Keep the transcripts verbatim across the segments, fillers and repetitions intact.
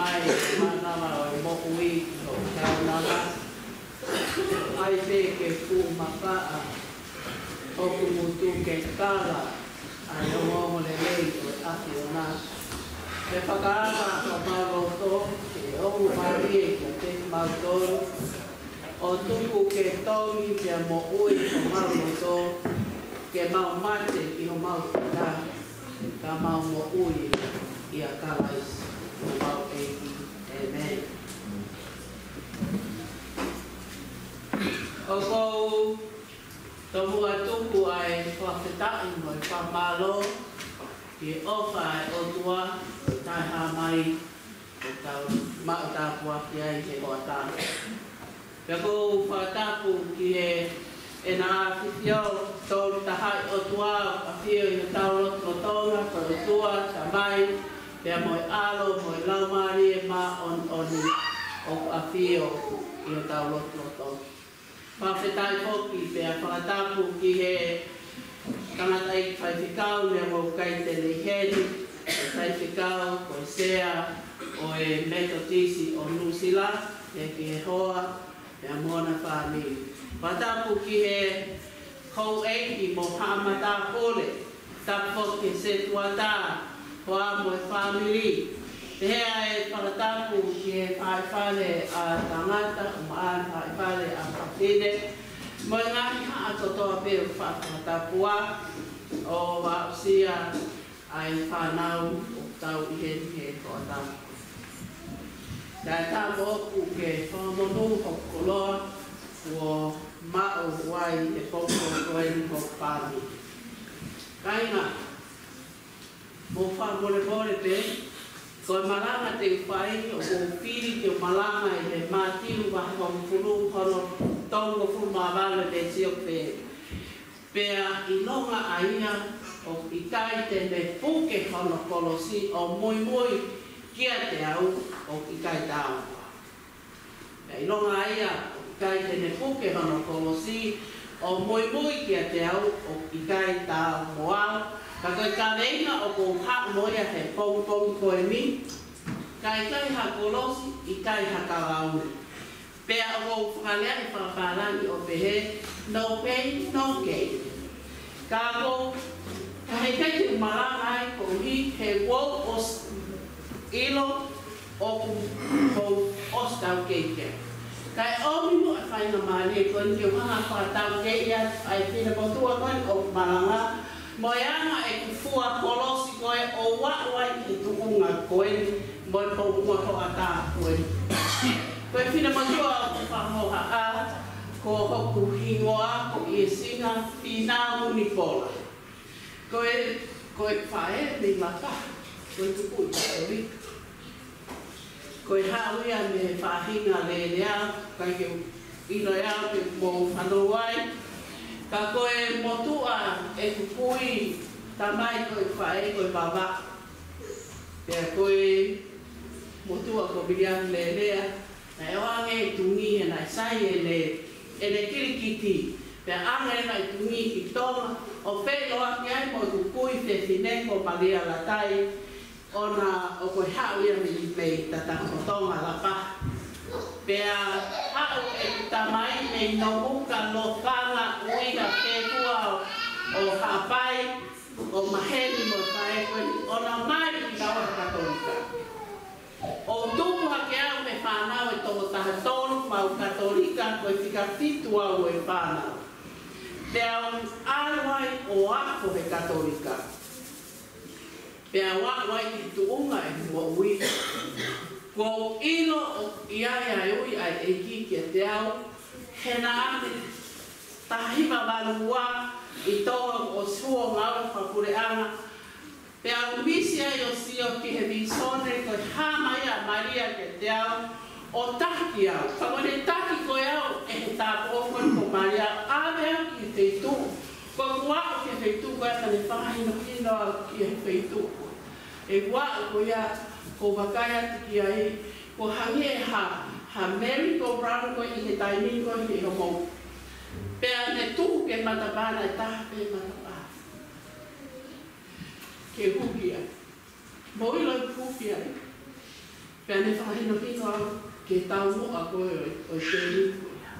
ʻAi mānava ʻo e moʻui ʻi hoʻo taulanga. ʻAi pē ke fuʻu mapaʻa hoku ngutu ke kala ʻa e ongoongolelei ʻo e ʻAfiona. Ke fakaava homau loto ke ongo mālie kiate kimautolu, ʻo tuku ke tongi pea moʻui homau loto, ke mau mate ki homau fika, ka mau moʻui ʻia Kalaisi homau ʻEiki. ʻĒmeni. ʻOku ou tomuʻa tuku ʻa e fakafetaʻi mo e fakamālō ki he ʻofa ʻa e ʻOtua, ʻo taʻehāmai, ʻo tau maʻu tāpuaki ai he hoʻatā. Pea ʻoku ou fakatapu ki he ʻEne ʻAfio Tolu Tahaʻi ʻOtua ʻoku ʻafio ʻi hotau lotolotonga, ko e ʻOtua Tamai, pea mo e ʻAlo, mo e Laumālie Māʻoniʻoni ʻoku ʻafio ʻi hotau lotolotonga. Fakafetaʻi foki pea fakatapu ki he tangataʻeiki faifekau, ne mau kai tele heni, e faifekau, ko e sea ʻo e Metotisi ʻo Nuʻusila, pea ki he hoa, pea mo hona fāmili. Fakatapu ki he houʻeiki mo haʻa matāpule, tapu foki ki he setuata, hoa mo e fāmili. Pehē ʻa e fakatapu ki he faʻē fale ʻa tangata, ʻumaʻā faʻē fale ʻa fafine, mo e ngaahi haʻa kotoa pē ʻoku fakatapu ai, ʻo aʻusia ʻa e fānau ʻoku tau ʻi heni he hoʻatā. Kae ʻatā moʻoku ke fakamonū hoku koloa kuo maʻu ai he pongipongi ko eni hoku fāmili. Kāinga, mou fakamolemole pē, ko e malanga te u fai, ʻoku ou fili ke u malanga ʻi he Mātiu vahe hongofulu, hono tolungofulu mā valu, veesi ʻoku pehē: Pea ʻilonga ʻa ia ʻoku ʻikai te ne puke hono kolosi ʻo muimui kiate au, ʻoku ʻikai taau mo au. Pea ʻilonga ʻa ia ʻoku ʻikai te ne puke hono kolosi ʻo muimui kiate au, ʻoku ʻikai taau mo au. Ka ko e kaveinga ʻoku ou haʻu mo ia he pongipongi ko eni, ka ʻikai ha kolosi, ʻikai ha kalauni. Pea ʻoku ou fakalea ʻi he fakapālangi ʻo pehē, no pain, no gain. Ka ko, ka heʻikai te u malanga ai koeʻuhi he ʻoku ou ʻosi ʻilo ʻoku ou ʻosi taukei ki ai. Kae ʻomi mo e faingamālie ko eni ke u hanga ʻo fakataukei atu ʻa e finemotuʻa ko eni ʻoku malanga, mo e anga ʻeku fua kolosi ko ē ʻo aʻu ai ki he tuʻunga ko eni, mo e pongipongi hoʻatā ko eni. Ko e finemotuʻa ʻoku fakahohaʻa, ko hoku hingoa ko ʻIesinga Fīnau Nipola. Ko e, ko e faʻē mei Lapa, ko e tupuʻi Katolika. Ko e haʻu ia mei he faʻahinga Lelea, ʻikai ke u ʻilo ʻe au pe mou fanongo ai. Ka ko e motuʻa ʻeku kui tamai ko e faʻē ko e Vavaʻu. Pea ko e motuʻa ko Viliami Lelea, naʻe ʻoange e tungi he naʻe sai ʻene, ʻene kilikiti. Pea ʻoange ʻene tungi ki Tonga, ʻo feʻiloaki ai mo ʻeku kui fefine ko Malia Latai, ʻo na ʻoku haʻu ia mei, mei Tatahotonga, Lapa. Pea haʻu ʻeku tamai mei Nomuka, Lofanga, ʻUiha, Fetua, ʻo Haʻapai, ʻo maheni mo e faʻē ko eni, ʻo na mai ki Tonga Katolika. ʻO tupu hake au mei he fānau ʻe toko taha tolu, mau Katolika, ko e fika fitu au ʻo e fānau. Pea u ʻalu ai ʻo ako he Katolika. Pea u aʻu ai ki he tuʻunga ʻeku moʻui, kuo u ʻilo ʻoku ʻi ai ʻa e ui ʻa e ʻEiki kiate au, he naʻa ne taha hiva valu ua ʻi Tonga ʻo sio ngāue fakapuleʻanga. Pea u misi ai ʻo sio ki he vīsone ko e hā mai ʻa Malia kiate au ʻo taki au. Ka ko ʻene taki ko ē au ʻe he tāupoʻou ko eni ko Malia, ʻave au ki he feituʻu. Ko ʻeku aʻu ki he feituʻu ko ē naʻa ne fakahinohino au ki he feituʻu ko ē. ʻEku aʻu ko ia, ʻoku ou vakai atu ki ai, ʻoku hangē ha, ha merry-go-round ko ē ʻi he taimi ko ē ʻi homou. Pea ne tuku ke matapā, naʻe taha pē matapā ke huki ai. Mou ʻilo e huki ai. Pea ne fakahinohino au ki he taumuʻa ko ē ʻo e, ʻo e tēniti ko ia.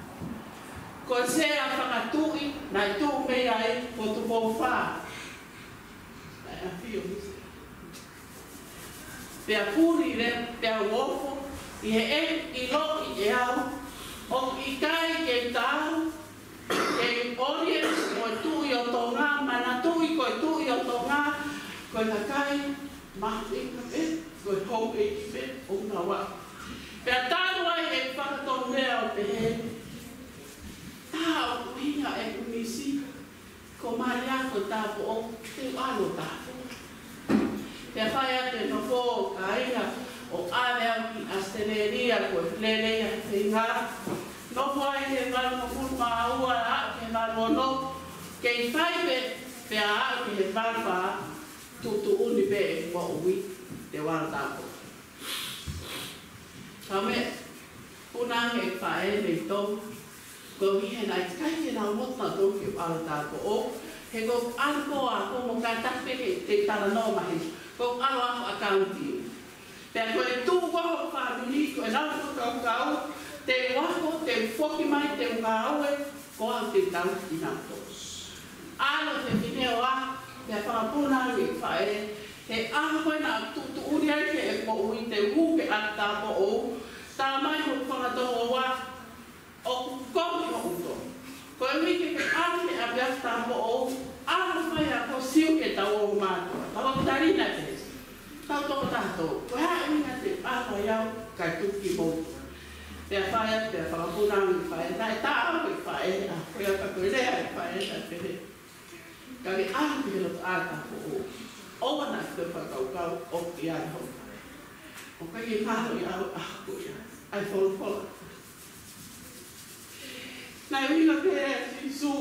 Ko e sea fakatuʻi naʻe tuʻu mei ai ko Tupou Fā. Naʻe ʻafio muse. Pea puli leva, pea u ofo, ʻi heʻeku ʻiloʻi ʻe au ʻoku ʻikai ke tau, ke ʻoli e mo e Tuʻi ʻo Tonga, manatuʻi ko e Tuʻi ʻo Tonga, ko e kakai mahuʻinga pē, ko e houʻeiki pē ʻoku nau aʻu. Pea talu ai ʻeku fakatonulea ʻo pehē, tā ʻoku ʻuhinga ʻeku misi, ko Malia ko e tāupoʻou, te u ʻalu ʻo tāupoʻou. Pea fai atu e nofo ʻo kāinga ʻo ʻave au ki ʻAositelēlia ko e lelei ʻa e feinga. Nofo ai he valungofulu mā ua aʻu ki he valu ono, kei fai pē, pea aʻu ki he valu fā, tuʻutuʻuni pē ʻeku moʻui, te u ʻalu ʻo tāupoʻou. Ka me, puna ange e faʻē mei Tonga, koeʻuhi he naʻe ʻikai ke nau loto nautolu ke u ʻalu ʻo tāupoʻou, he ko e ʻalu ko ā ko mo kātaki pē ke te talanoa mai, ko e ʻalu ʻo ako accounting. Pea ko e tuʻu ko ē ho fāmili, ko ʻenau fakakaukau, te u ako, te u foki mai, te u ngāue, ko au te u tauhi kinautolu. ʻAlu e fefine ʻo ʻā, pea fakapuna ange e faʻē, he ʻaho ko ē naʻe tuʻutuʻuni ai ki heʻeku moʻui te u hū ke ʻalu ʻo tāupoʻou, tā mai hoku fanga tokoua, ʻoku kovi hoku tō. Koeʻuhi ke ke ʻalu ke ʻapiaki tāupoʻou, ʻalu ʻo fai ako, sio ki he tau ongo mātuʻa. Pea u tali ange pē, tau toko taha tō. Ko e hā e ʻuhinga te u ʻalu ai au kae tuku kimoutolu? Pea fai atu, pea fakapuna ange e faʻē, naʻe tā au e faʻē, ʻa, ko ia ka ko e lea e faʻē, naʻe pehē, ka ke ʻalu ki he lotoʻā tāupoʻou. ʻOua naʻa ke fakakaukau ʻoku ʻi ai ho faʻē. ʻOku ʻikai ke ngalo ʻi au ʻa ko ia. ʻAi folofola. Naʻe ʻuhinga pē ʻe Sīsū.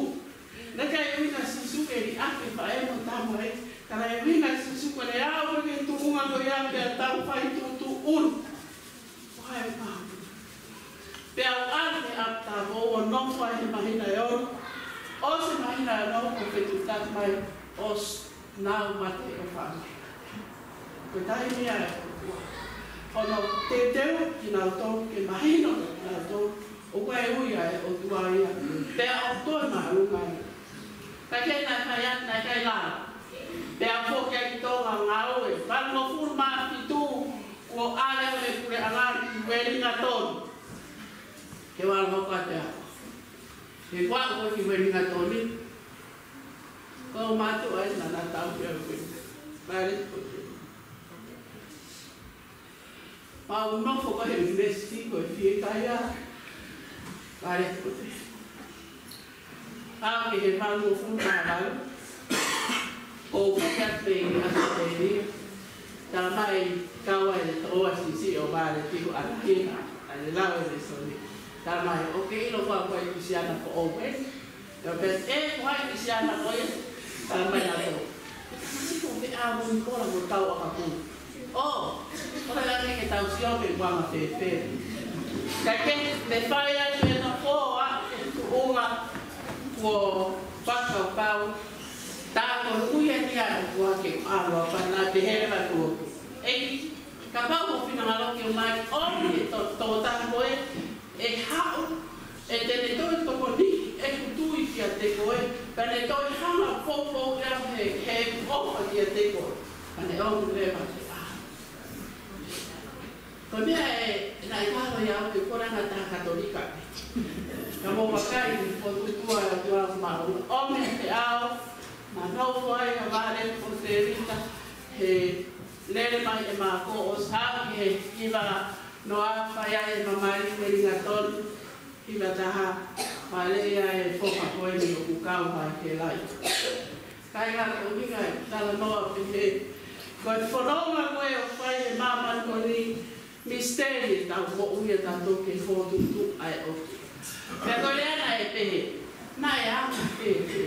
Naʻe ʻikai ʻuhinga Sīsū ke liʻaki e faʻē mo e tamai. Ka naʻe ʻuhinga Sīsū ko ʻene aʻu ki he tuʻunga ko ia pea tau fai tuʻutuʻuni. Ko hai pau. Pea u ʻalu ki he ʻapi tāupoʻou ʻo nofo ai he māhina ʻe ono. ʻOsi e māhina ʻe ono ko e fetuʻutaki mai, ʻosi nau mate ʻo fānau. Ko e taimi ia ʻe ʻOtua. Hono teuteu kinautolu ke mahino kiate kinautolu ʻoku ʻi ai e ʻOtua ia. Pea ʻoku toe māʻolunga ia. Ka ke naʻe fai atu naʻe ʻikai lava. Pea u foki ai ki Tonga ʻo ngāue. Valungofulu mā fitu kuo ʻalu e puleʻanga ki Uelingatoni. Ke u ʻalu hoko atu au. He kuo u aʻu ki Uelingatoni, ko e mātuʻa ia naʻa na tauhi au ko ē. Vale ko ē. Pea u nofo ko ē he ʻunivēsiti ko e fiekaia. Vale ko ē. Aʻu ki he valungofulu mā valu, ʻo u foki atu mei ʻAositelēlia. Tā mai kau ai e tokoua siʻisiʻi ʻo Vale Tiku ʻAtahina, ʻa e lau e lēsoni. Tā mai, ʻoku ke ʻilo koā ko hai Kisiana foʻou ē? Pea u pehē, ʻe, ko hai Kisiana ko ē? Tā mai ʻa e tokoua. Ko e tamasiʻi ko ē ʻa Moni Kola mo e kau ʻakapulu. ʻŌ, ʻo ka langa ke tau sio pe kuo anga fēfē. Ka ke, te fai atu e nofo ʻa e tuʻunga kuo fakakaukau. Tā ko e ui eni ʻa e ʻOtua ke ʻalu ʻo fana te hele ma tuo. ʻEiki, kapau ko e finangalo ke ʻomai ʻo e to-, tokotaha ko ē, ʻe haʻu, ʻe te ne toe tokoni ʻeku tui kiate koe, pea ne toe hanga ʻo poupou ia he, he ʻofa kiate koe. Pea ne ʻomi leva ke ʻalu. Ko e meʻa ē, naʻe kalo ia au ke kole ange ha taha Katolika. Ka mou vakai ki he fokotuʻutuʻu ʻa e ʻOtua maʻu. ʻOmi e feʻao, naʻa nau fai ʻa Vale ko Telita, he lele mai e mako ʻo sāki he hiva noa fai ai e mamahi Uelingatoni, hiva taha, fale ia e foha ko eni ʻoku kau mai he lai. Kāinga, ko e ʻuhinga e talanoa pehē, ko e fononga ko ē ʻoku fai he māmani ko eni, misiteli ʻetau moʻui ʻatautolu ki he fokotuʻutuʻu ʻa e ʻOtua. Pea ko e lea naʻe pehē, naʻe anga fēfē?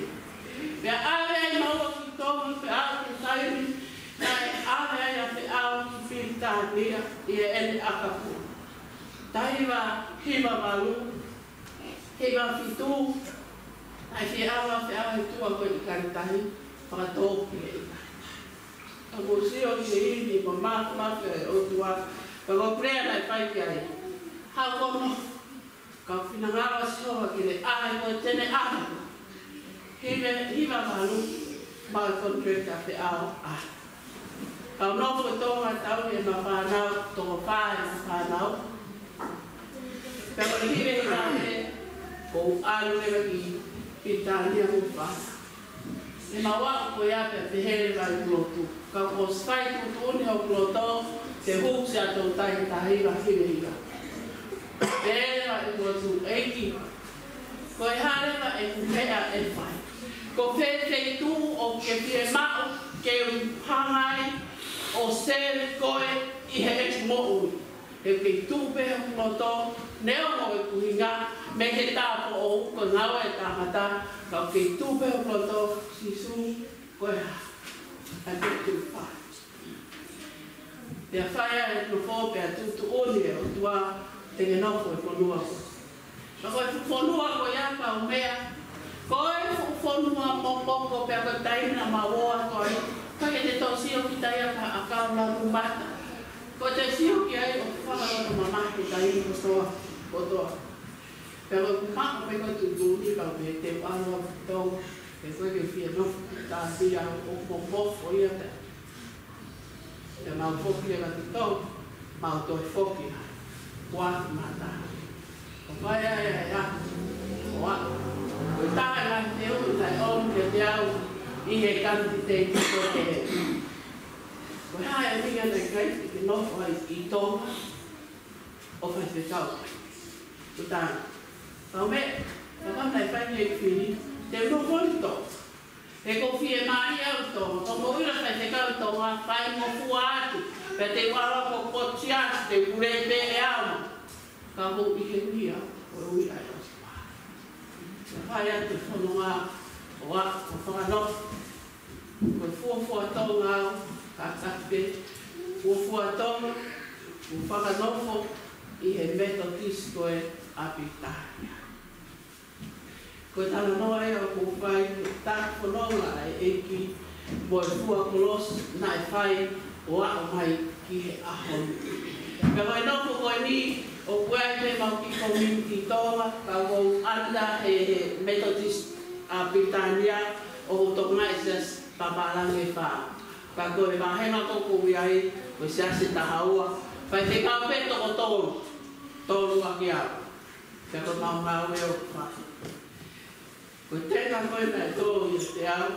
Pea ʻave ai maua ki Tonga, pea aʻu ki he taimi naʻe ʻave ai ʻa e feʻao ki Pilitānia ʻi heʻene ʻakapulu. Taha hiva hiva valu, hiva fitu, naʻe fie ʻave ʻa e feʻao he tuʻa ko ē ʻi Kalitahi, fakatō ki he ʻi Kalitahi. Ka mou sio ki he ivi mo e māfimafi ʻa e ʻOtua, Pea ko e puleʻanga naʻe fai ki ai. Haʻu ʻo nofo. Ka finangalo ʻa Sihova ke ne ʻai ko e tene ʻai. Hiva, hiva malu. Mau contract ʻa Feʻao ʻa. Kau nofo ʻi Tonga, tau ʻi he ma fānau, toko fā ʻi he ma fānau. Pea ko e hiva ʻi he ko u ʻalu leva ki Pilitānia mo fānau. ʻI he mau aʻu ko ia pea pehē leva ʻeku lotu. Ka ko e sai tuʻutuʻuni hoku loto, te u hū ki Siaʻatoutai taha hiva hiva hiva. Pehē leva ʻeku lotu, ʻEiki, ko e hā leva ʻeku meʻa ʻe fai? Ko fē feituʻu ʻoku ke fiemaʻu ke u hanga ai ʻo sēvesi koe ʻi heʻeku moʻui? He ʻoku kei tuʻu pē hoku loto, neongo ʻeku ʻuhinga, mei he tāupoʻou, ko e ngāue ʻa e tangata, ka ʻoku kei tuʻu pē hoku loto, Sīsū, ko e hā ʻa e meʻa ke u fai? Pea fai ai e nofo, pea tuʻutuʻuni ʻe he ʻOtua te ke nofo he fonua ko. Ka ko e fuʻu fonua ko ia, kau meʻa, ko e fuʻu fonua momoko, pea ko e taimi naʻa mau ō atu ai, ʻikai ke te toe sio ki ai ha ʻakau laumata. Ko ʻete sio ki ai ʻoku fakaloto mamahi he taimi kotoa, kotoa. Pea ko ʻeku maʻu pē ko e tuʻutuʻuni, kau pehē te u ʻalu au ki Tonga, he ʻoku ʻikai ke u fie nofo ki Pilitānia, ʻoku momoko ia pē. Pea mau foki leva ki Tonga, mau toe foki ai. Kuo aʻu ki Mataha. Ko e fai ai ʻa e aʻu, ʻo aʻu. Ko e taha e ngaahi fehuʻi naʻe ʻomi kiate au ʻi he kanititeiti ko ē. Ko e hā e ʻuhinga naʻe ʻikai te ke nofo ai ʻi Tonga ʻo faifekau? Ko e taha. Kau meʻa, kapau naʻe fai ʻe he fili, te u nofo ʻi Tonga. He ʻoku ou fiemaʻu au ʻi Tonga, ko hoku ʻilo faifekau ʻi Tonga, faingofua atu. Pea te u ʻalu ko Kotiasi, te u pule pē ʻe au. Ka ʻoku ou ʻi he ʻuhinga, ko e ʻuhinga ʻo e ʻOtua. Pea fai atu e fononga, ʻo aʻu, ʻo fakanofo. Ko e fuofua Tonga au, kātaki pē, fuofua Tonga, ʻo fakanofo ʻi he Metotisi ko ē ʻa Pilitānia. Ko e talanoa ia ʻoku ou fai, ko e taki fononga ʻa e ʻEiki mo e fua kolosi naʻe fai ʻo aʻu mai ki he ʻaho ni. Pea ko e nofo ko eni, ʻoku ʻi ai pē ʻemau kiʻi community ʻi Tonga, ka ʻoku ʻanda he, he Metotisi ʻa Pilitānia, ʻoku tokangaʻi e siasi Papālangi ʻe fā. Ka ko e vāhenga ko ē ʻoku ou ʻi ai, ko e siasi ʻe taha ua, faifekau pē toko tolu, tolu ʻaki au. Pea ko ʻemau ngāue ʻoku fai. Ko e tenga ko ē naʻe tō ʻiate au,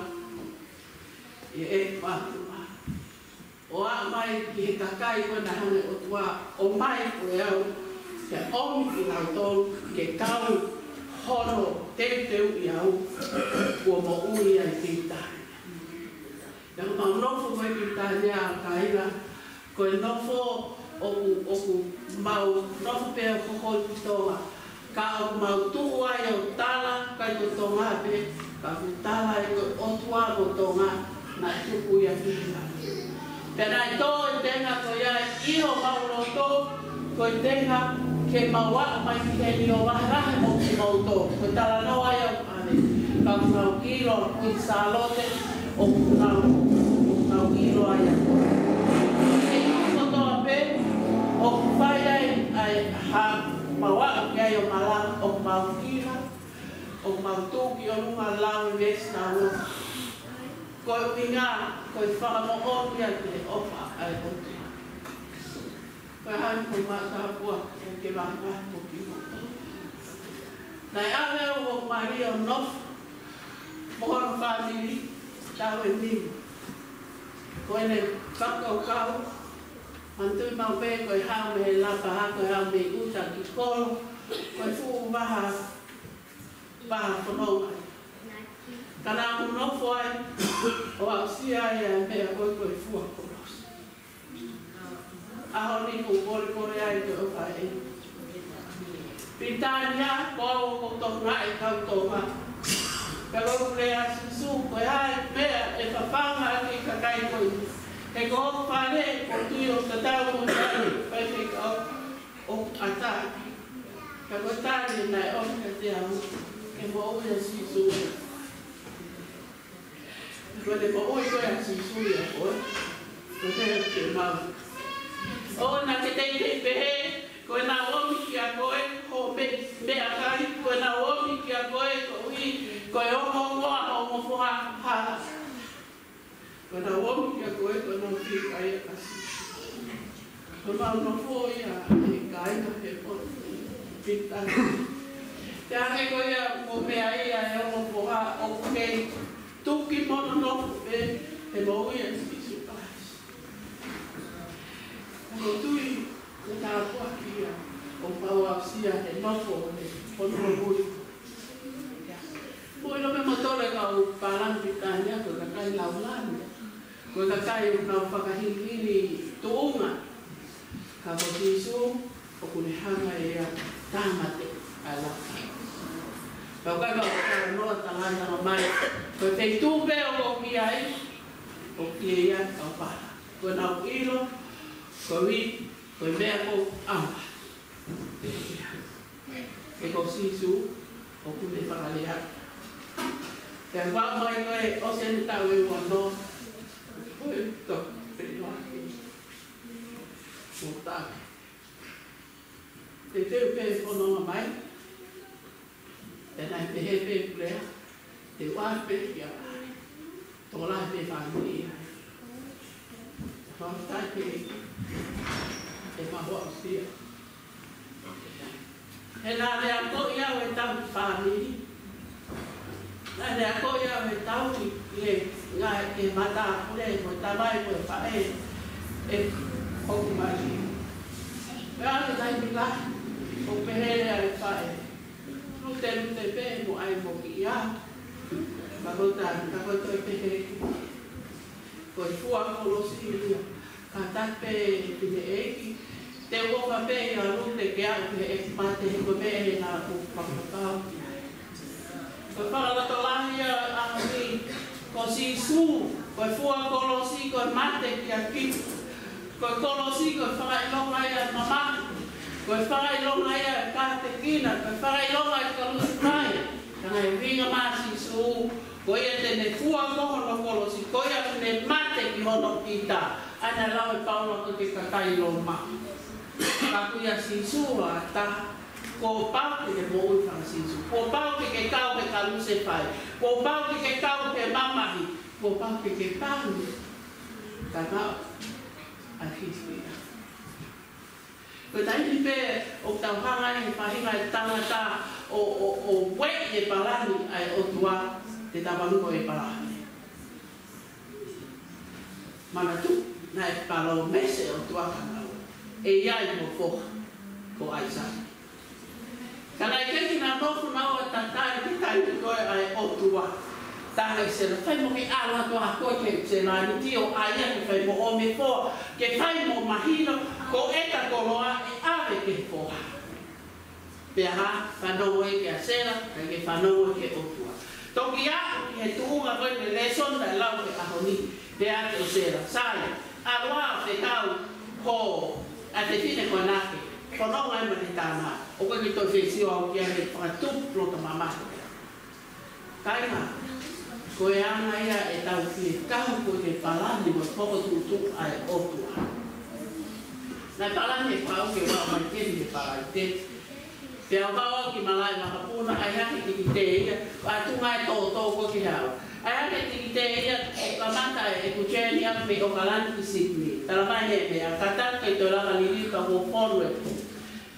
ʻi heʻeku mātuʻa, ʻo aʻu mai ki he kakai ko ē naʻe hanga ʻe he ʻOtua ʻo ʻomai ko ē au, ke ʻomi kinautolu ke kau hono teuteuʻi au, kuo moʻui ai Pilitānia. Pea ko ʻemau nofo ko ē ʻi Pilitānia, ʻa Kaila, ko e nofo ʻoku, ʻoku mau nofo pē ʻo hoko ʻi Tonga. Ka ʻoku mau tuʻu ai ʻo tala, ʻikai ko Tonga pē, ka ʻoku tala ai ko e ʻOtua mo Tonga, naʻe tuku ia ki he langi. Pea naʻe tō e tenga ko ia ʻi homau loto, ko e tenga ke mau aʻu mai ki heni ʻo vahevahe mo kimoutolu. Ko e talanoa ia ʻoku ʻave, ka ʻoku nau ʻilo ʻa Kuini Sālote, ʻoku nau, ʻoku nau ʻilo ai ʻa koe. He ʻi he kotoa pē ʻoku fai ai, ʻa e hā, mau aʻu ki ai ʻo malanga, ʻoku mau ʻilo, ʻoku mau tuʻu ki ʻolunga lau e veesi ʻe ua. Ko e ʻuhinga, ko e fakamoʻoni ia ki he ʻofa ʻa e ʻOtua. Ko e hā e meʻa ʻoku ou maʻu tāpuaki ke vahevahe mo kimoutolu? Naʻe ʻave au ʻo Malia ʻo nofo mo hono fāmili, taʻu ʻe nima. Ko ʻene fakakaukau, manatuʻi maʻu pē ko e hao mei he lapa hā, ko e hao mei ʻuta ki kolo, ko e fuʻu vaha, vaha fononga. Ka naʻa ku nofo ai, ʻo aʻusia ai ʻa e meʻa ko ē ko e fua kolosi. ʻAho ni ʻoku ou kolekole ai ki he ʻofa ʻa e ʻEiki. Pilitānia, ko au ʻoku ou tokangaʻi e kau Tonga. Pea ʻoku ou lea, Sīsū, ko e hā e meʻa ʻe fafanga ʻaki e kakai ko eni? He ko hoku fale, ʻoku ou tui ʻoku tatau mo e fale ʻo e faifekau, ʻoku ʻatā. Ka ko e tali naʻe ʻomi kiate au, ke moʻui ʻa Sīsū. Ko e moʻui ko ē ʻa Sīsū ʻia koe, ko e meʻa ke maʻu. ʻOua naʻa ke teitei pehē, ko ʻenau ʻomi kiate koe hoʻo meʻakai, ko ʻenau ʻomi kiate koe koeʻuhi ko e ongoongoa hoʻo ongo foha hala. Ko ʻenau ʻomi kiate koe ko ʻenau fiekaia ʻa Sīsū. Ko ʻenau nofo ia he kāinga he potu pita. Te ake ko ia mo meʻa ia he ongo foha ʻoku kei tuki mo nonofo pē he moʻui ʻa Sīsū Kalaisi. Ko e tui ko e tāpuaki ia ʻoku mau aʻusia he nofo he pongipongi. Mou ʻilo pē moutolu e kau palani Pilitānia ko e kakai laulani. Ko e kakai ʻoku nau fakahilihili tuʻunga. Ka ko Sīsū ʻoku ne hanga ʻe ia ʻo tāmateʻi ʻa e laulani. Kau kai kau talanoa talaange mai. Ko e feituʻu pē ʻoku ʻi ai, ʻoku ʻi ai e kau pala. Ko ʻenau ʻilo, ko e ui, ko e meʻa ko au. He ko Sīsū ʻoku ne fakalea. Pea ʻoku ʻomai ko e ʻosi eni taʻu ʻe uanoa. Ko e toki pē noa ke. Mo taʻu. Te teu pē fononga mai. Te nai pehē pē pulea. Te ua pē kia ai. Tokolahi pē fāmili ia. Fakafetaʻi pē ʻe mahuʻa ʻosia. He naʻa ne akoʻi au ʻe tau ki fāmili. Naʻa ne akoʻi au ʻe tau ki he ngaahi ke mata pule mo tamai mo faʻē. ʻE ʻoku mai. Pea ʻi he taimi lahi ʻoku pehē ʻe he faʻē. Lute, lute pē mo ʻai mo ki ia. Ka ko ta, ka ko ta pehē. Ko e fua kolosi ia. Ka ta pē ki he ʻEiki. Te u ʻofa pē ia lute ke aʻu ki he ʻEiki mate he ko e meʻa ē naʻa ku fakapapau ki ai. Ko e fakalotolahi ia ʻa e ʻaho ni. Ko Sīsū, ko e fua kolosi, ko e mate kia kita. Ko e kolosi, ko e fakaʻilonga ia mamahi. Ko e fakaʻilonga ia kātekina, ko e fakaʻilonga ia kalusefai. Ka naʻe ʻuhinga mai Sīsū, ko ia te ne fua ko hono kolosi, ko ia te ne mate ki hono kita. ʻA ia naʻe lau ʻe Paula ko e kakai Loma. Ka ko ia Sīsū ʻa ta, kuo pau ke ke moʻui faka-Sīsū. Kuo pau ke ke kau he kalusefai. Kuo pau ke ke kau he mamahi. Kuo pau ke ke kau he tana ʻa Kalaisi. Ko e taimi pē ʻoku tau hanga ʻe he faʻahinga ʻe tangata ʻo, ʻo, ʻo ueʻi e palani ʻa e ʻOtua, te tau anu ko e palani. Manatu, naʻe palōmesi e ʻOtua ka nau ʻe ʻi ai mo foha, ko ʻAisake. Ka naʻe ʻikai ke na nofo naua ʻo tatali ki he taimi ko ē ʻa e ʻOtua. Talaange ʻe Sela, fai mo ke ʻalu atu ʻa koe ki he ʻuselani, tio ʻa ia ke fai mo ʻomi e foha, ke fai mo mahino, ko ʻeta koloa ʻe ʻave ki he foha. Pea hā, fanongo ia kia Sela, kae ʻikai ke fanongo ia ki he ʻOtua. Toki aʻu ki he tuʻunga ko ē ʻo e lēsoni naʻe lau he ʻaho ni, pehē atu ʻe Sela, sai, ʻalu ā ʻo fekau ho, ʻa e fefine ko ena ke fononga ai mo ʻene tama, ʻoku ʻikai ke toe fie sio au ki ai he fakatupu loto mamahi. Kāinga, ko e anga ia ʻetau fie kau ko e palani mo e fokotuʻutuʻu ʻa e ʻOtua. Naʻe palani ʻe Paula ke ʻalu mai ki he Falaite. Pea ʻalu ʻo ki malaʻe vakapuna, ʻai hake e tikite ia, ʻa e tuʻunga ʻe tōtō ko ē ki he ʻaho. ʻAi hake e tikite ia, ʻo kamata ʻeku journey ʻalu mei ʻOkalani ki Sydney. Talamai ʻe he meʻa, ka ta ke toe lava liliu ka ʻoku ou fonu ē.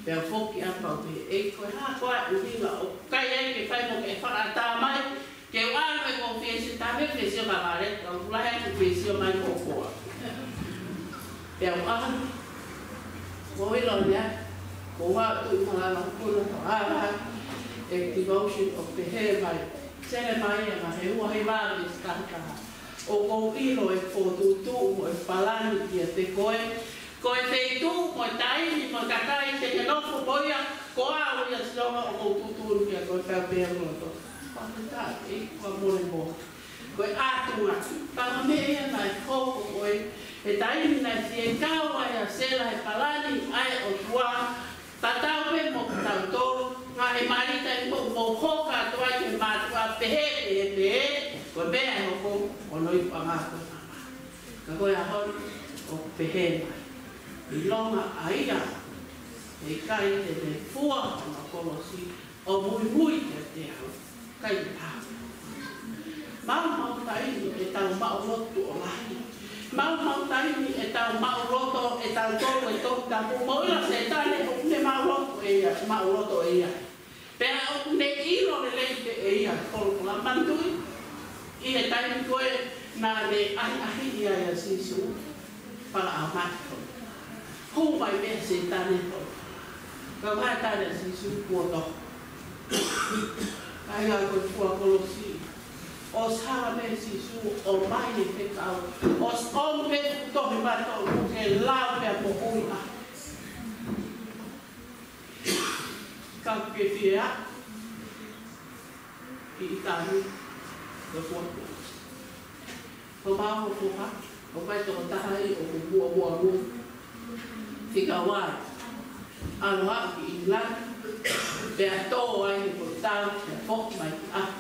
Pea foki atu au pē, ʻEiki, ko e hā koā e ʻuhinga ʻoku ʻikai ai ke fai mo ke fakaʻatā mai, ke u ʻalu ʻo fie sio, tā mei fie sio ka vale, ka u lahi atu fie sio mai ko koa. Pea u ʻalu, ko e ʻilo ia, ko ʻeku tuʻi malala kula ko ala, e devotion ʻoku pehē mai, Selemaia vahe ua veesi taha taha. ʻOku ou ʻilo e fokotuʻutuʻu mo e palani kiate koe, ko e feituʻu mo e taimi mo e kakai te ke nofo mo ia, ko au ia, Sihova, ʻoku ou tuʻutuʻuni kiate koe, pea pehē mo koe. Fakafetaʻi, ʻEiki, ʻoku mole mo. Ko e ʻatunga, ka ko e meʻa ia naʻe hoko ko ē, he taimi naʻe fie kau ai ʻa Sela he palani ʻa e ʻOtua, tatau pē mo kitautolu, ngaahi malita ʻi mo mo hoka atu ai ki he mātuʻa pehē, pehē, pehē, ko e meʻa ʻe hoko, ko hono ipu ʻa e ngaahi ko e mama. Ka ko e ʻaho ni, ʻoku pehē mai. ʻIlonga ʻa ia ʻe ʻikai te ne fua hono kolosi ʻo muimui kiate au, ʻikai te ne hao. Maumau taimi ʻetau maʻuloto ʻo lahi. Maumau taimi ʻetau maʻuloto ʻetau tolu e Tohi Tapu. Mou ʻilo Sētane ʻoku ne maʻuloto ʻe ia, maʻuloto ʻe ia. Pea ʻoku ne ʻilo lelei pē ʻe ia, kolokola manatuʻi, ʻi he taimi ko ē naʻa ne ʻahiʻahiʻi ai ʻa Sīsū, pala a mate. Hū mai pē Sētane ko. Ka vahe tane Sīsū kuo toho. Ai a ko e fua kolosi. ʻOsi hala mai Sīsū ʻo ʻomai e fekau. ʻOsi ʻomi pē fuʻu tohi mato ke lau pea moʻui ai. Ka ke fie aʻu ki ʻItāniti, ko e fua kolosi. Ko mau ko ha, ʻoku ʻi ai e tokotaha ʻi ʻoku muʻomuʻa mo fika wai. ʻAlu ʻo aʻu ki ʻIngilani, pea tō ai he ko tau, pea foki mai ki ʻapi.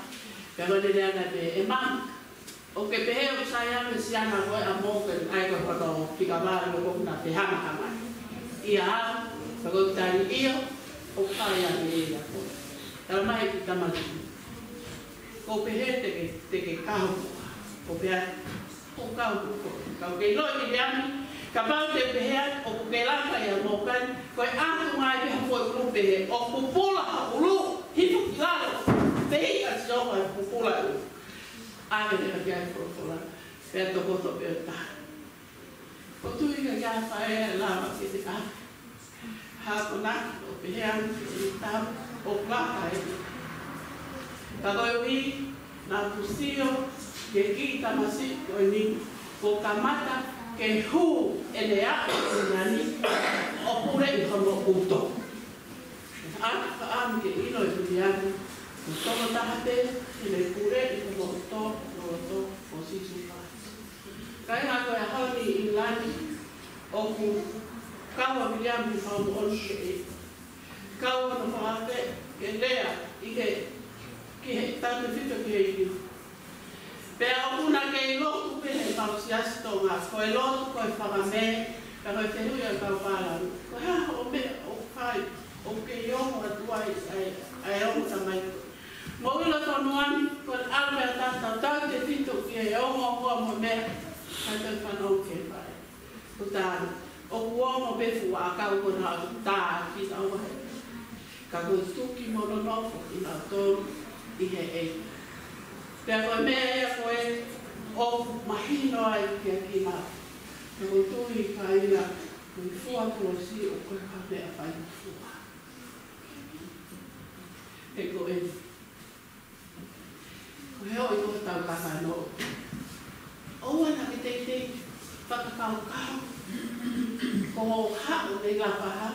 Pea ko ʻene lea naʻe pehē, ʻe mami, ʻoku ke pehē ʻoku sai ange siana ko ē ʻa Morgan, ʻa ia ko hono fika valu ko na pe hama hama. ʻIa, pea ko e tali ʻio, ʻoku fai ange ia ko. Tala mai ki tamaki. ʻOku pehē te ke, te ke kau. ʻOku pehē, ʻoku kau ko. Kau ke ʻilo ʻi he ami, kapau te pehē, ʻoku ke laka ia Morgan, ko e ʻatu mai pē ha foʻi ʻulu pehē, ʻoku pupula ha ʻulu, hifo ki lalo, pehē ʻa Sihova ʻoku pupula ʻulu. ʻAve leva ki ai folofola, pea tokoto pē ʻo tā. ʻOku tui ka kia fae lava ke te ʻave. Hako na, ʻo pehē ange ki he tau, ʻo laka e. Ka koeʻuhi, naʻa ku sio, ki he kiʻi tamasiʻi ko eni, kuo kamata ke hū ʻene aʻu ki nani, ʻo puleʻi hono ʻuto. ʻA ka ʻamu ke ʻilo ʻe Viliami, ko e tokotaha pē, ʻi he puleʻi hono ʻuto, loloto, ko Sīsū Kalaisi. Kāinga, ko e ʻaho ni ʻi ʻIngilani, ʻoku kau ʻa Viliami Faumoʻoni ke, kau hono fakaafeʻi ke lea ʻi he, ki he tautefito ki he ʻEiki. Pea ʻoku na kei lotu pē he mau siasi Tonga, ko e lotu, ko e fakamē, ka ko e fehuʻi ʻa e kau palani. Ko e hā hoʻo meʻa ʻoku fai, ʻoku kei ongo atu ai, ʻa e, ʻa e ongo tamaiki. Mou ʻilo ʻi he fonua ni, ko e ʻalu ʻa e tangata tautefito ki he ongoongoa mo e meʻa, ka te fanongo ki he fai. Ko tā, ʻoku ongo pē fuʻu ʻakau ko na ʻoku tā ki na ua he. Ka ko e tuki mo hono nofo ʻi na tolu ʻi he ʻEiki. Pea ko e meʻa ia ko ē ʻoku mahino ai kia kina. Pea ko e tui kāinga, ko e fua kolosi ʻoku ʻikai ko ha meʻa fai fua. He ko e Ko e ʻoku ʻi ai hotau kakano. ʻOua naʻa ke teitei fakakaukau ko haʻo nei Lapaha,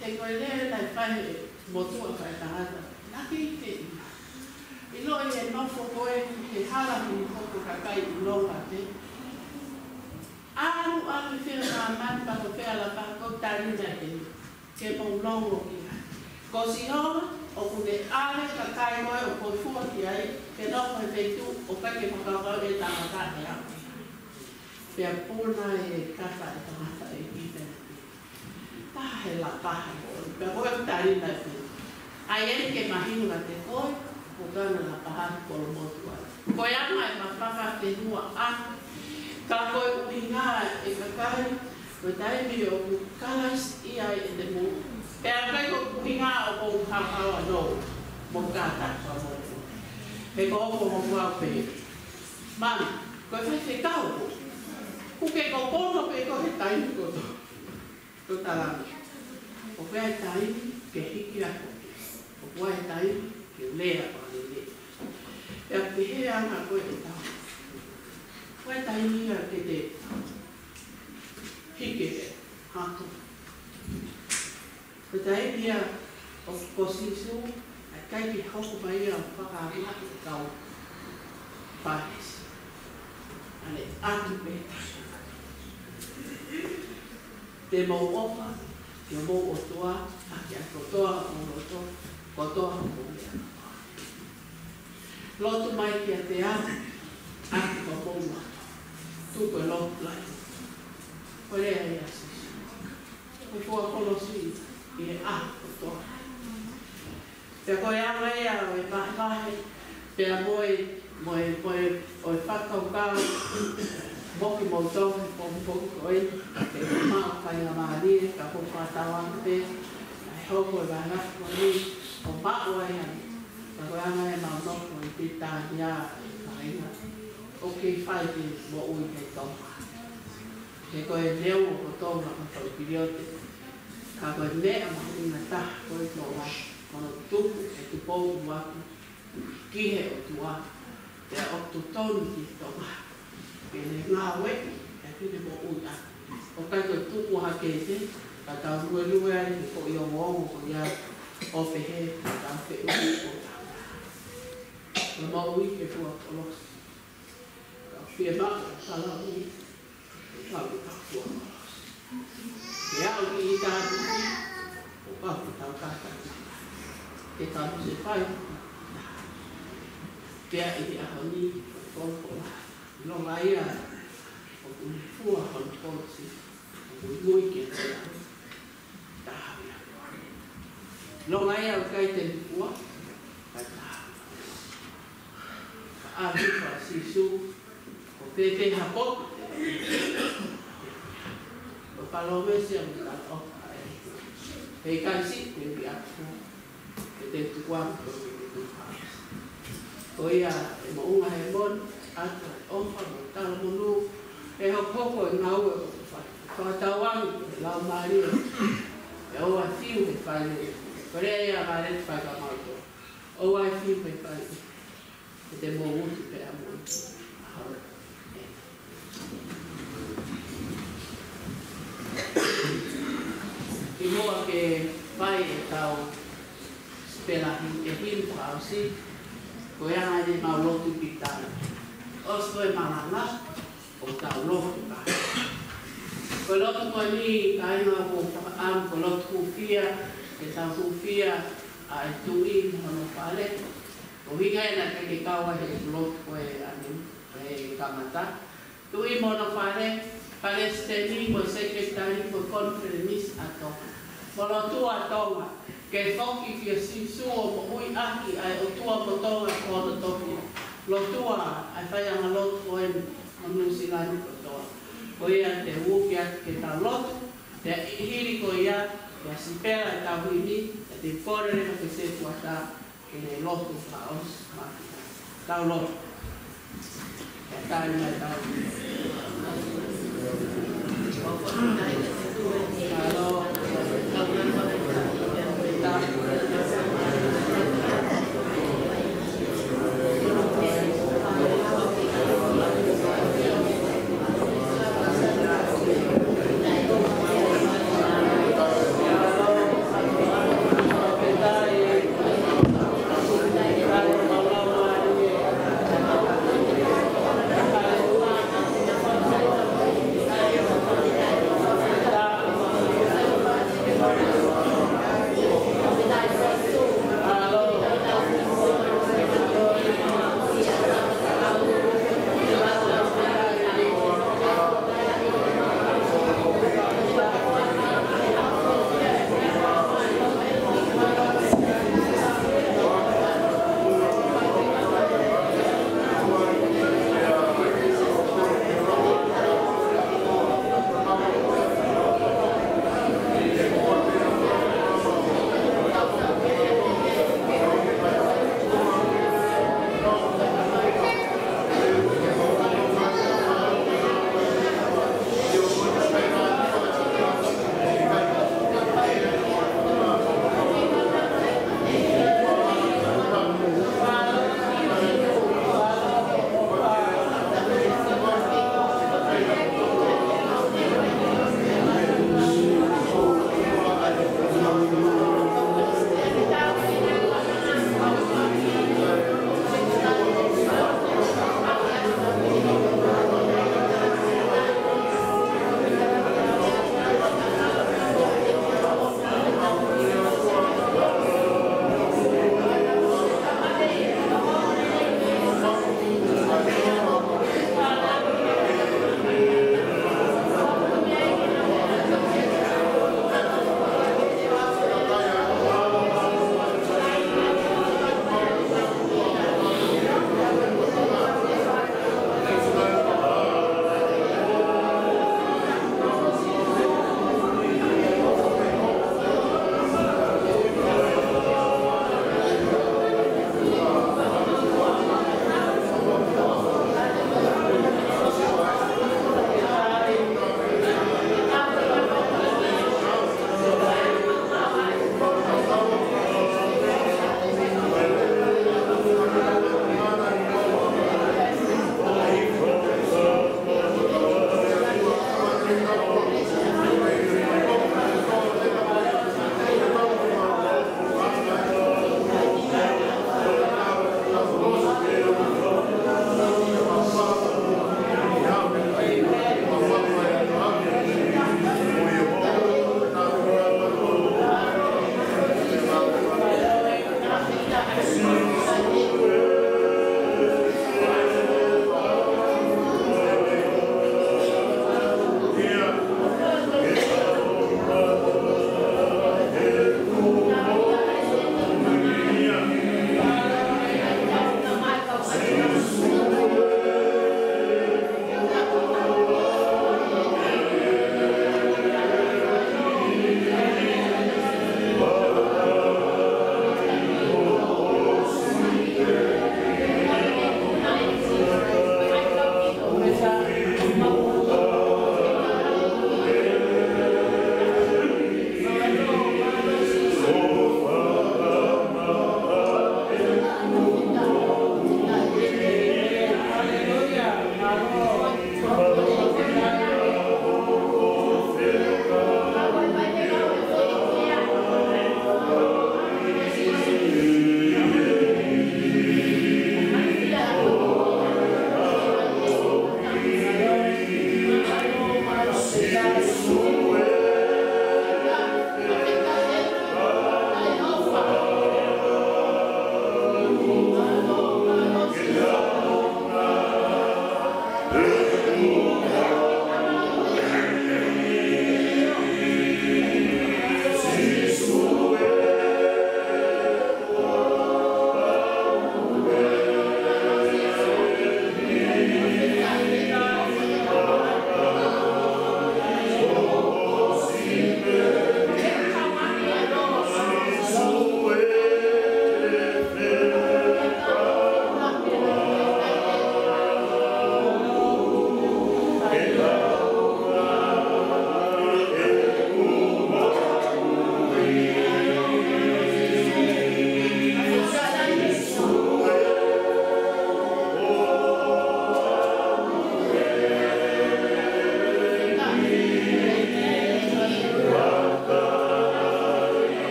he ko e lea naʻe fai he motuʻa faʻētangata. Naʻa ke ʻi he ʻilo ʻi he nofo ko ē he hala ʻi hoko kakai ʻi Longa pē. ʻAlu, ʻalu fea māmani pea ko fea Lapaha, ko e tali naʻe ke mou longo ki ai. Ko Sihova, ʻoku ne ʻave kakai ko ē ʻoku ke fua ki ai, ke nofo he feituʻu ʻoku ʻikai ke fakakaukau ʻe tangata ʻe au. Pea puna e kata e tangata ʻe kita. Taha he Lapaha ko ē, pea ko e tali naʻe pē. ʻAi eni ke mahino kiate koe, ko e kau Lapaha kolomotuʻa. Ko e anga e mafaka fenua ʻa, ka ko e ʻuhinga e kakai, ko e taimi ʻoku Kalaisi ʻi ai ʻete moʻui. Pea ʻikai ko e ʻuhinga ʻoku haohaoa nou, mo kātaki pea mo. He ko hoku ʻuhinga pē. Mana, ko e faifekau ko. ʻOku ke kokono pē ko e taimi kotoa. Ko e tala. ʻOku ʻi ai e taimi ke hiki hake. ʻOku ʻi ai e taimi ke lea pea lele. Pea pehē ange ko e tau. ʻOku ʻi ai e taimi ia ke te hiki hake. Ko e taimi ia ʻoku ko Sīsū, ʻikai ke hoko mai ia ʻo fakaava e kau Fālesi. ʻA ē ʻatu pē. Te mou ʻofa ki homou ʻOtua ʻaki ʻa e kotoa homou loto, kotoa homou meʻa. Lotu mai kiate au ʻaki homou loto. Tuku e lotu lahi. Ko e lea ia ʻa Sīsū. Ko e fua kolosi ʻi he ʻaho kotoa. Pea ko e anga ia ʻo e vahevahe, pea mo e, mo e, mo e, ʻo e fakakaukau, mo kimoutolu he pongipongi ko eni, ke maʻu faingamālie, ka ʻoku ou fakatauange pē, ʻe hoko e vahevahe ko eni, ʻo maʻu ai ha, ka ko e anga ia ʻemau nofo ʻi Pilitānia, ʻi he kāinga, ʻoku kei fai ke moʻui ʻi Tonga. He ko e lea ʻoku tau ʻi he fakapilione. Ka ko e meʻa mahuʻinga taha ko e Tonga, ko hono tuku ʻe Tupou ʻUluaki ki he ʻOtua, pea ʻoku totonu ki Tonga ke ne ngāueʻi, pea ke ne moʻui ʻaki. ʻOku ʻikai ko e tuku hake ʻe te, ka tau luelue ai he ko e ongoongo ko ia ʻo pehē, ka tau feʻunga ʻo tau. Ko e moʻui he fua kolosi. Ka fiemaʻu ʻa e Falaoa, ʻo kau ki he fua kolosi. Ke aʻu ki ʻitāniti, ʻo kau ki he taʻu kātaki. Ke tau se fai. Pea ʻi he ʻaho ni, ʻoku ou folofola. ʻIlonga ia, ʻoku ne fua hono kolosi, ʻoku muimui ke te aʻu. Taha ia. ʻIlonga ia ʻoku ʻikai te ne fua, ka taha. Ka ʻalu ʻa Sīsū, ko e pēpē ha potu. Ko e palōmesi ʻa e tala ʻofa ē. He ʻikai siʻi te u ʻi ʻapi fua, ke te tuku atu ko e pēpē ha. Ko ia ʻe moʻunga he moni, ʻatu e ʻofa mo e talamonū, ʻe hokohoko e ngāue ʻoku fai. Fakatauange ʻe he Laumālie, ʻe ʻoua ʻe fiu he fai. Ko e lea ia ʻa Vale fai ka mau to. ʻOua ʻe fiu he fai. Ke te mou utu pea mo e. Kimuʻa ke fai ʻetau sipela himi, ʻe himi fakaʻosi, ko e anga ʻemau lotu ki tana. ʻOsi ko e malanga, ʻo tau lotu ka. Ko e lotu ko eni, kāinga, ʻoku ou fakaʻamu, ko e lotu hūfia, ke tau hūfia ʻa e tuʻi mo hono fale. Ko e ʻuhinga ia naʻe ʻikai ke kau ai he lotu ko ē ʻanenai, ko e kamata. Tuʻi mo hono fale, palesiteni mo e sekelitali mo e konifelenisi ʻa Tonga. Mo lotua Tonga, ke foki kia Sīsū ʻo moʻui ʻaki ʻa e ʻOtua mo Tonga ko hono tofiʻa. Lotua ʻa e faiʻanga lotu ko eni mo Nuʻusila ni kotoa. Ko ia te u uki atu ke tau lotu, pea ʻi he hili ko ia, pea sipela ʻetau himi, pea te u kole leva ki he setuata, ke ne lotu fakaʻosi mai. Tau lotu. Ke tau mai tau.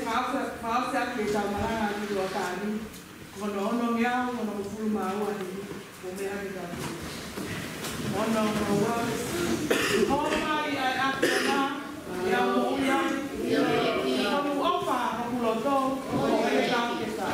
Fakaʻosi, fakaʻosi ʻaki ʻetau malanga ʻi he ʻaho ni, ko hono onongeau hongofulu mā ua ni, ʻo meʻa ki he tapu. Ono, ono, ua. Hōmai ʻa e ʻAfiona, ʻi heʻemau moʻui, ʻi hoku ʻofa, hoku loto, ʻo e kau ke sa.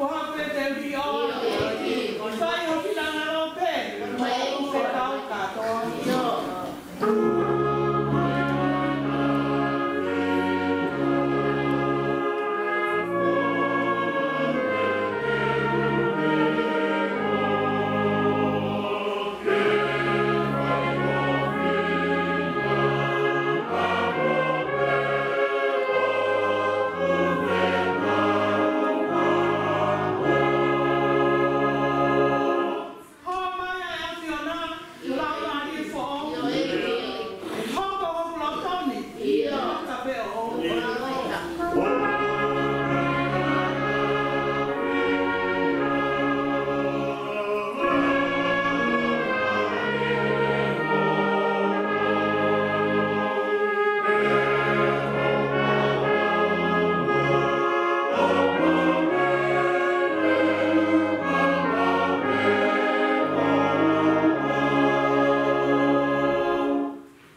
Ko hape te vio. Ko sai ho finangalo pē. Ko e kau katoa. Hōmai ʻa e ʻAfiona, lau ʻa e foʻi. ʻE hoko hoku loto ni, ʻio, ʻo tape ʻo.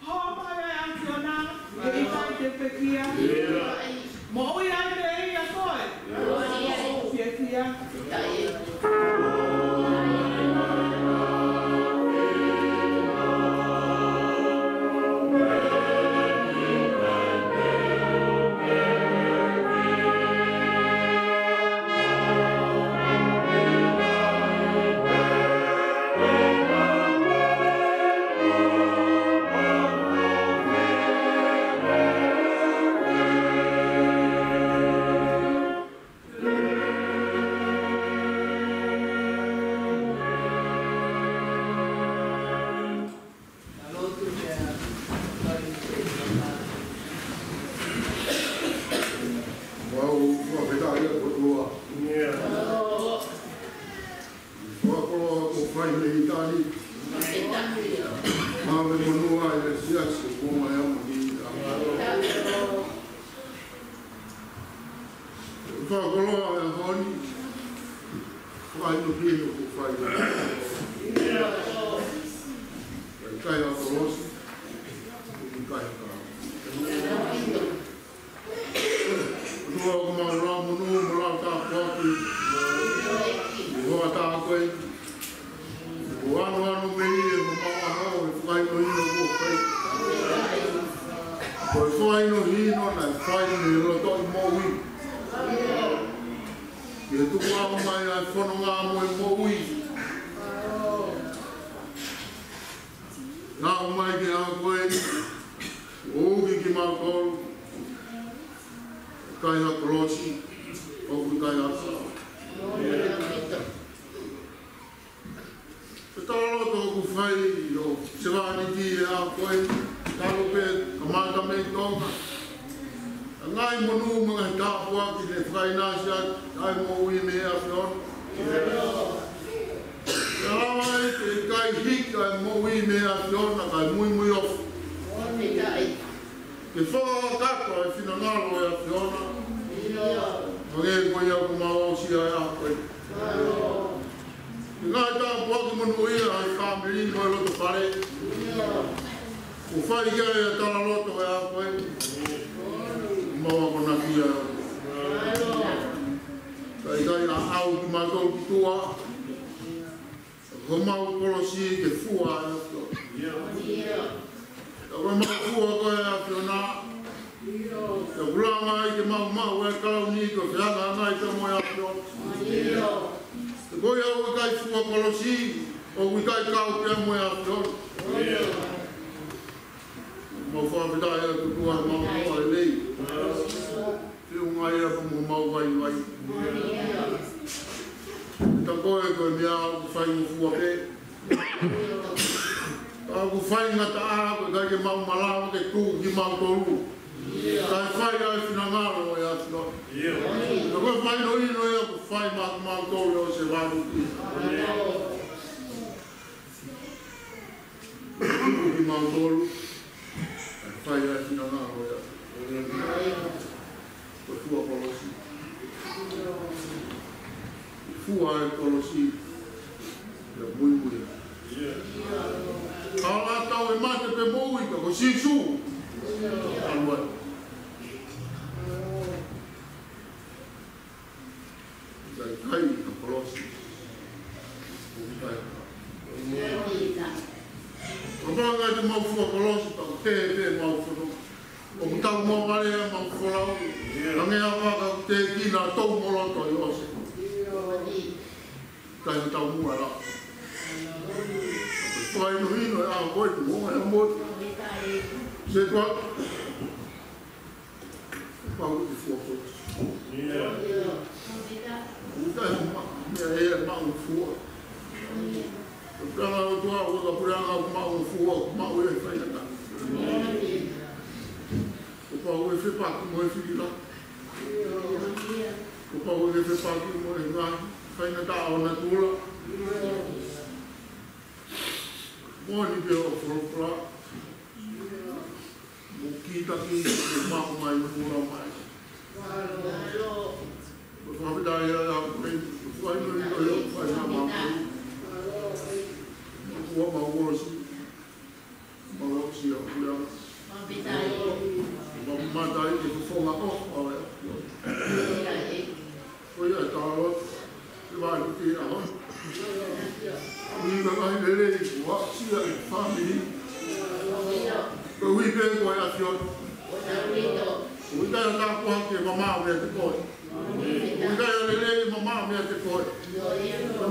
Hōmai ʻa e ʻAfiona, ʻe ʻikai te pekia. Moʻui ai pē ʻia koe. Fiefia. Mau fakafetaʻi atu ki he ʻOtua. Fakakoloa kuo fai mei he tali. Mau monūʻia ʻi he siasi kuo mai ʻa e mani. Fakakoloa e ʻaho ni. Fai no pino kuo fai. Kai ha kolosi. Kai ha kolosi. ʻOtua, ʻoku mau lau monū, mau lau tāpuaki. Ko e ʻaho ko ē, ʻoku ʻanoʻano mei ai homau ʻaho, he fakahinohino kuo fai. Ko e fakahinohino naʻe fai mei he lotoʻi moʻui. Ke tuku ʻa e mai ʻa e fononga mo e moʻui. Naʻa ʻomai ki he ʻaho ko eni, ʻo uki kimautolu, kai ha kolosi, ʻoku kai ha kolosi. Ko e talaloto ʻoku fai ʻo sevāniti he ʻaho ko eni, talu pē kamata mei Tonga. ʻA e ngaahi monū mo e ngaahi tāpuaki ne fakaʻinasi atu ʻa e moʻui mei he ʻAfiona. Ke lava ai ke kai hiki ʻa e moʻui mei he ʻAfiona, kae muimuiofi. Ke fakakakato ʻa e finangalo ʻo e ʻAfiona. Hangē ko ia ʻoku mau aʻusia ʻa e ʻaho ko ē. Ke ngaahi tāpuaki monūʻia ʻa e fāmili mo e loto fale. ʻOku fai ki ai ʻa e talaloto ʻo e ʻaho ko ē. Mau akonaki ai. Kai kai ʻa au ki mātou ki tuʻa. Homau kolosi ke fua ʻa e ʻAfiona. Ka ko e mau fua ko e ʻAfiona. Ka ʻoku langa ai ke mau maʻu ʻa e kalauni ko e fehangahangai pea mo e ʻAfiona. Ka ko ia ʻoku ʻikai fua kolosi, ʻoku ʻikai kau pea mo e ʻAfiona. Mau fakafetaʻi atu ki he ʻOtua, mau ʻofa lelei. Feʻunga ia pea mo homau vaivai. Ka ko e, ko e meʻa ʻoku fai mo fua pē. Ka ʻoku fai ngataʻa, ko e ʻikai ke maʻu malava ke tuku kimautolu. Kae fai ʻa e finangalo ʻo e ʻAfiona. Ka ko e fai no ino ia ʻoku fai maʻa kimautolu ʻo se valu ki. Tuku kimautolu. Kae fai ʻa e finangalo ʻo e ʻAfiona. Ko e fua kolosi. Fua e kolosi. Ia muimui. ʻAlu ā tau e mate pe moʻui ka ko Sīsū. ʻAlu ā. Kai kai ka kolosi. Kai kai. Kapau ʻe ʻikai te mau fua kolosi, pea ʻoku te pē mau fua. ʻOku tau mau vale ʻa mau folau. Ka nge a vaka ʻoku te kina tau moloto ʻi ʻose. Kai ka tau mua la. Fai no hino ʻa koe mo e mo. Se tua. Pau ki fua ko. Ia. Uta e ma, ia e maʻu fua. Uta la o tua, o ka pura la maʻu fua, maʻu e faingataʻa. Ko pau e fepaki mo e fili la. Ko pau e fepaki mo e ngaahi faingataʻa ʻo natula. Moʻoni pē ʻo folofola. Mo kita ki, mo maʻu mai, mo maʻu mai. Mo fakafetaʻi ʻa e ʻAfiona, mo fai mai, mo fai mai, mo fai mai. Mo fua mau kolosi. Mau kolosi ʻa e ʻAfiona. Mau mata i te fofonga ʻofa ʻa e ʻAfiona. Ko ia e talo, e vāliti ʻa hon. Ui ka ngai lelei, ua sia e fāmili. Ko ui pē ko e ʻAfiona. Ui ka ia tāpuaki e mamaʻo meiate koe. Ui ka ia lelei mamaʻo meiate koe. Ko e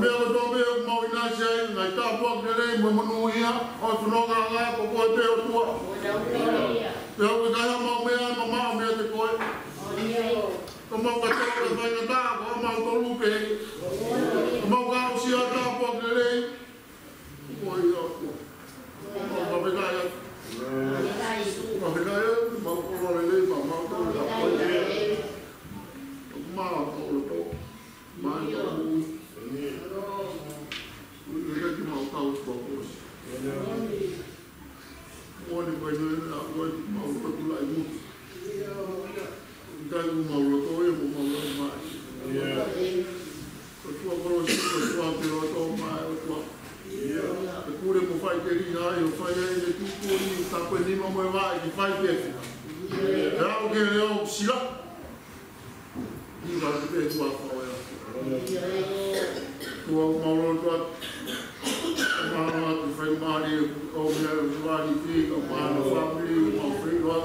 meʻa kotoa pē ʻoku mau ʻinasi ai, ngaahi tāpuaki lelei mo e monūʻia, ʻo e fononga ʻa ko koe pē ʻOtua. Pea ui ka ia mau meʻa mamaʻo meiate koe. Ka mau ka tau ka faingataʻa, ka mau tolu pē. Ka mau ka ʻosi ʻa e tāpuaki lelei. Ko ia ʻOtua. Mau ka pekaya. Mau pekaya, mau kolo lelei, mau mau tolu ka koe. Mau kolo to. Mau kolo. Ui ka ki mau tau kua kolosi. Moʻoni ko e ʻuhinga ʻa e ʻaho ni mau lotu laʻi mutu. ʻIkai ko mau lotu ia mo mau laʻi mai. Ko e fua kolosi, ko e fua ke lotu mai ʻOtua. Ke pule mo fai ke ri ai, ʻo fai ai ʻene tupu ni, tapu e nima mo e vaʻe, ke fai ke fika. Ke aʻu ke leo sila. Ni vale te tua fao ia. Tua mau lotu atu. Mau atu fai mali o mea vali ki ka mau fāmili mau fai loa.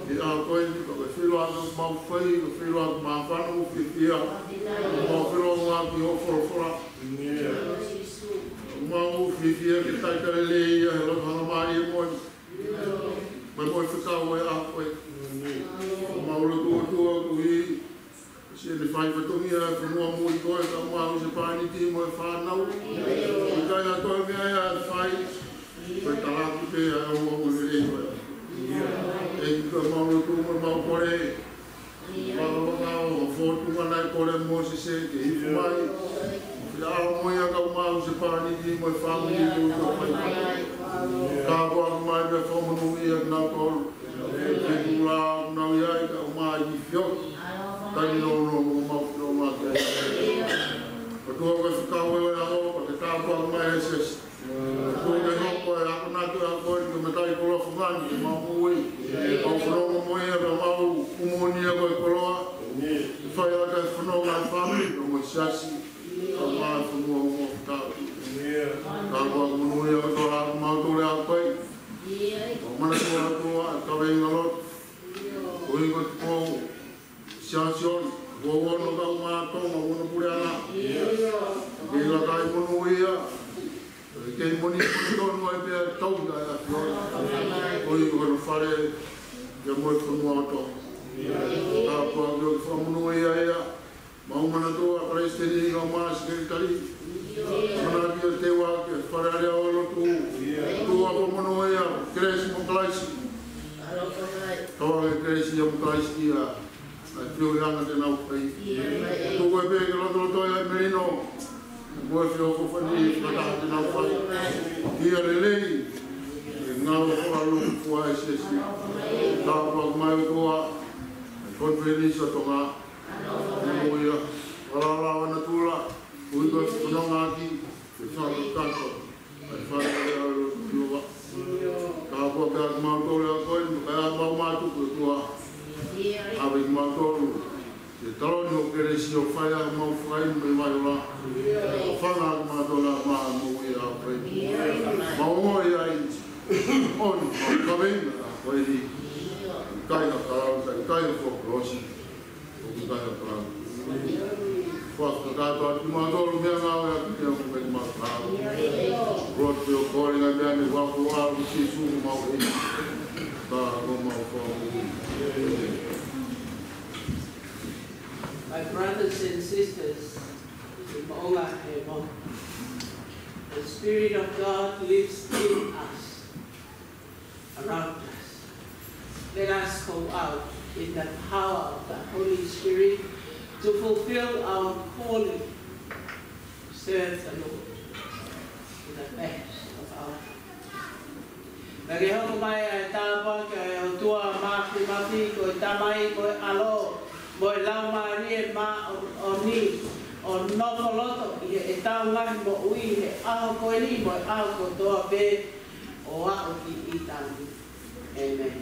Ni a koe ni ka fai loa mau fai, ka fai loa mau fano fiefia. Mau fai loa ki ho folofola. Mau fiefia ke talitali lelei ia he lotu hanga mali e moʻoni. Mai mo e fekau ʻa koe. Mau lotu ʻOtua koeʻuhi. Siʻene fai fatongia e fonua mo e koe ka mau se pāniti mo e fānau. ʻIkai ha toe meʻa ia ʻe fai. Ko e talaki pē ʻa e ʻofa mo e lelei koe. ʻEiki ka mau lotu mo mau kole. Fakavakau, fōtunga naʻe kole Mōsese ke hifo mai. Fia ʻalu mo ia ka mau se pāniti mo e fāmili mo e fānau. Ka ko aku mai pea fakamonūʻia kinautolu. Ke kula nau ia i ka mau i fio. Tani no no mo mau fio ma ke. Ko tua ka fika we a o ka ke tāpua mai e sesi. Ko e hoko e akonaki ʻa koe ki he matai koloa fungani ke mau moʻui. Mau fononga mo ia ka mau kumoni ʻa koe koloa. Fai ʻa e fononga e fāmili ka mo e siasi. Ka mau fonua mo tau. Ka kua monūʻia ʻOtua ʻa mau tole ʻa koe. Mau mana kua ʻOtua ʻa e kaveinga lotu. Ko e ko te kou. Siasi ʻo, ʻo ono kau mātou, ʻo ono puleʻanga. Ke lakai monūʻia. Ke moni tonu ai pea tau ia ʻa e ʻAfiona. Ko e ko hono fale, ia mo e fonua ʻOtua. Ka kua ʻoku fakamonūʻia ia. Mau manatu ʻa Kalaisi teni ka ma sekelitali. Mana pia te ua ke fale ale ʻo lotu. Tua ko mono ia, Kalaisi mo Kalaisi. Kawa ke Kalaisi ia mo Kalaisi ia. ʻA e fio ia anga te nau fai. Tuku e pē ke lotoloto ia ʻe melino. Mo e fio ko fani fakataha te nau fai. Ia lelei. E ngalo ko alo fua e siasi. Tāpuaki mai ʻOtua. Konifelenisi ʻa Tonga. Mo ia, ʻalala ʻa natula, ui ko e fononga ʻaki, ke fakakakato, ʻa e fale ʻa e ʻAlo ʻo Sihova. Tāpuakiʻaki mautolu ʻe koe, mo e kakai ʻa e pau mātuku ʻOtua. ʻAve kimautolu, ke taloni ho kelesi ʻo fai ʻa mau fai mo e vai ola. Fanga kimautolu ʻa ma mo ia ʻa koe. Mau ongoʻi ai, ʻoni, mau kaveinga ʻa koe ni. Kai ha kalau, kai ha fokolosi. My brothers and sisters, in Maunga Hemo, the Spirit of God lives in us, around us. Let us go out in the power of the Holy Spirit to fulfill our calling to serve the Lord to the best of our ability. Pea ke hoko mai ʻa e tāpuaki ʻa e ʻOtua Māfimafi, ko e Tamai, mo e ʻAlo, mo e Laumālie Māʻoniʻoni, ʻo nofo loto ʻi heʻetau ngaahi moʻui he ʻaho ko eni mo e ʻaho kotoa pē ʻo aʻu ki ʻitāniti. ʻĒmeni.